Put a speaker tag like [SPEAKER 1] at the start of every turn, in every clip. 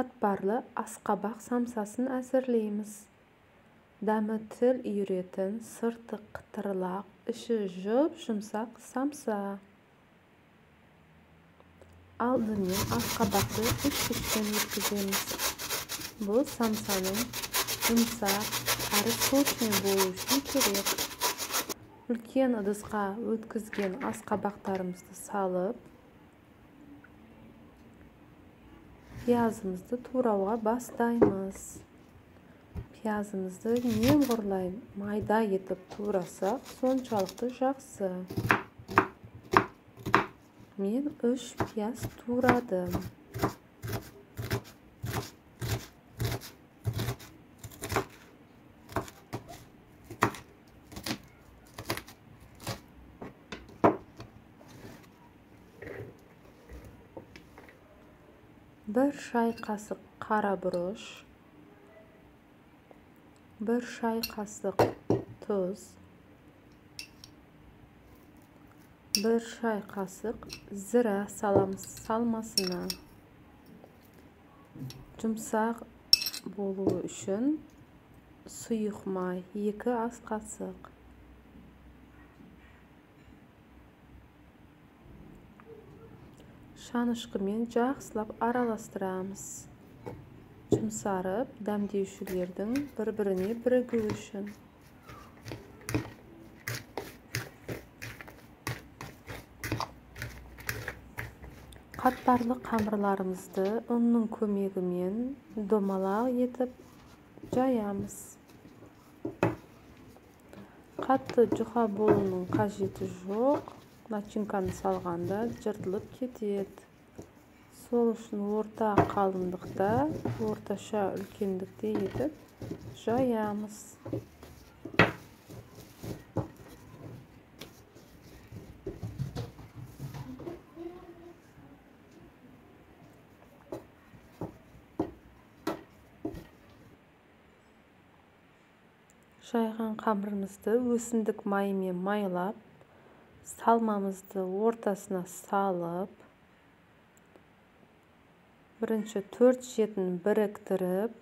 [SPEAKER 1] Қатпарлы асқабақ самсасын әзірлейміз. Дәмі тіл үйіретін, сырты қытырлақ, іші жұп-жұмсақ самса. Алдымен асқабақты үш-үштен өткіземіз. Бұл самсаның жұмсақ әрі сочный болуы үшін керек. Үлкен ыдысқа өткізген асқабақтарымызды салып, пиязымызды турауға бастаймыз. Пиязымызды немғұрлай майда етіп турасақ, соншалықты жақсы. Мен 3 пияз турадым. 1 шай қасық қара бұрыш, 1 шай қасық тұз, 1 шай қасық зіра саламыз салмасына. Жұмсақ болуы үшін сұйық май 2 ас қасық. Шанышқымен жақсылап араластырамыз. Жұмсарып, дәмдеушілердің бір-біріне бірігуі үшін. Қатпарлы қамырларымызды ұнның көмегімен домалақ етіп жаямыз. Қатты жұқа болуының қажеті жоқ. Начинканы салғанда жыртылып кетеді. Сол үшін орта қалыңдықта, орташа үлкендікте етіп жаямыз. Жайған қамырымызды өсімдік майымен майлап, салмамызды ортасына салып, бірінші 4 шетін біріктіріп,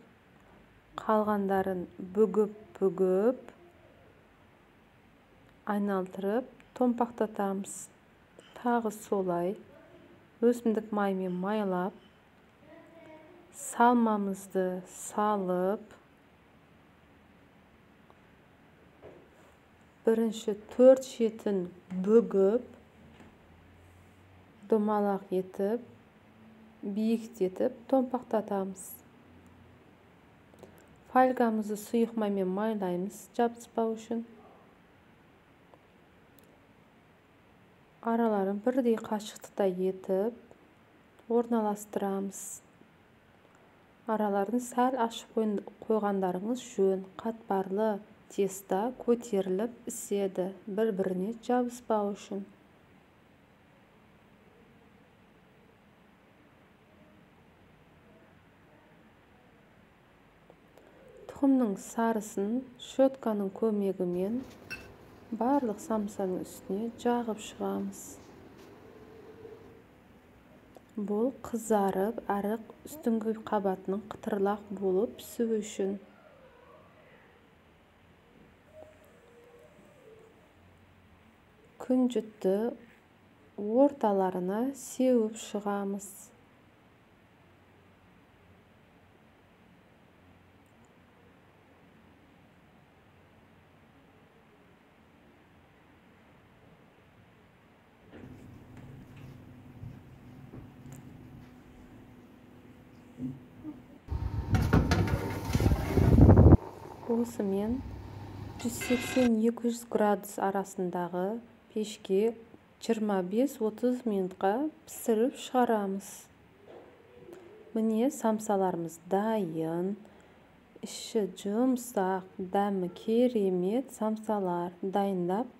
[SPEAKER 1] қалғандарын бүгіп-бүгіп, айналдырып, томпақтатамыз. Тағы солай өсімдік майымен майлап, салмамызды салып, бірінші 4 шетін бүгіп, домалақ етіп, биіктетіп томпақтатамыз. Фольгамызды сұйық маймен майлаймыз, жабыспау үшін. Араларын бірдей қашықтықта етіп орналастырамыз. Араларын сәл ашып қойғандарыңыз жөн. Қатпарлы теста көтеріліп іседі, бір-біріне жабыспау үшін. Тұқымның сарысын щетканың көмегімен барлық самсаның үстіне жағып шығамыз. Бұл қызарып, әрі үстіңгі қабатының қытырлақ болып пісуі үшін. Күнжітті орталарына сеуіп шығамыз. Осымен 180-200 градус арасындағы пешке 25-30 минутқа пісіріп шығарамыз. Міне самсаларымыз дайын. Іші жұмсақ, дәмі керемет самсалар. Дайындап